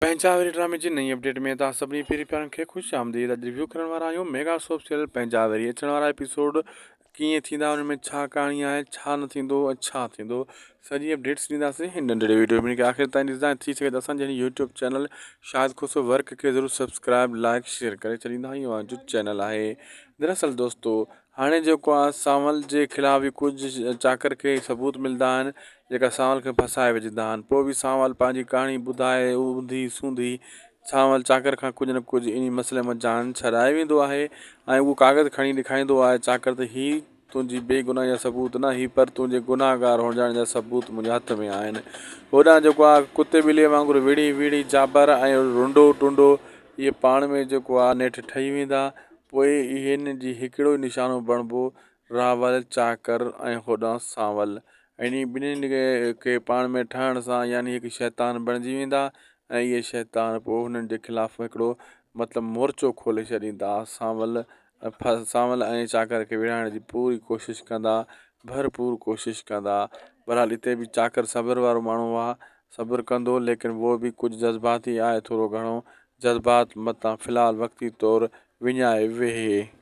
پنهنجا واري ڊرامي جي نئين اپڊيٽ ۾ توهان سڀني پيري پيارن کي خوش آمديد اڄ ريويو ڪرڻ وارا آهيون ميگا سوپ سيريل پنهنجا واري اچڻ وارا ايپيسوڊ ڪيئن ٿيندا ان ۾ ڇا ڪهاڻي آهي ڇا نه ٿيندو ۽ ڇا ٿيندو سڄي اپڊيٽس ڏينداسين هن ننڍڙي ويڊيو ۾ آخر تائين ڏسندا ٿي سگهي ته اسان جي YouTube channel Shahid Khoso work کي ضرور سبسڪرائب لائڪ شيئر ڪري ڇڏيندا هي اوهان جو چينل آهي دراصل دوستو هاڻي جيڪو آ سانول جي خلاف به ڪجهه چاڪر کي ثبوت ملدا آهن جيڪا سانول کي ڦاسائي وجهندا آهن پوء به سانول پنهنجي ڪهاڻي ٻڌائي اونڌي سونڌي سانول چاڪر کان ڪجهه نه ڪجهه انهي مسئلي مان جان ڇڏائي ويندو آهي ۽ اهو ڪاغذ کڻي ڏيکاريندو آهي چاڪر ته هي تنهنجي بي گناهي جا ثبوت نه هي پر تنهنجي گناهگار هجڻ جا ثبوت منهنجي هٿ ۾ آهن هوڏانهن جيڪو آ ڪتي ٻلي وانگر وڙهي وڙهي جابر ۽ رنڊو ٽنڊو اهي پاڻ ۾ جيڪو آ نيٺ ٺهي ويندا پوء اهن جي هڪڙو ئي نشانو بڻبو، راول، چاڪر ۽ هوڏانهن سانول. انهي ٻنهين کي پاڻ ۾ ٺهڻ سان يعني هڪ شيطان بڻجي ويندا ۽ اهي شيطان پوء هنن جي خلاف هڪڙو مطلب مورچو کولي ڇڏيندا. سانول سانول ۽ چاڪر کي وڙهائڻ جي پوري ڪوشش ڪندا، ڀرپور ڪوشش ڪندا. بهرحال اتي به چاڪر صبر وارو ماڻهو آ، صبر ڪندو ليڪن اهو به ڪجهه جذباتي آهي ٿورو گهڻو جذبات متان في الحال وقتي طور وڃائي ويهي.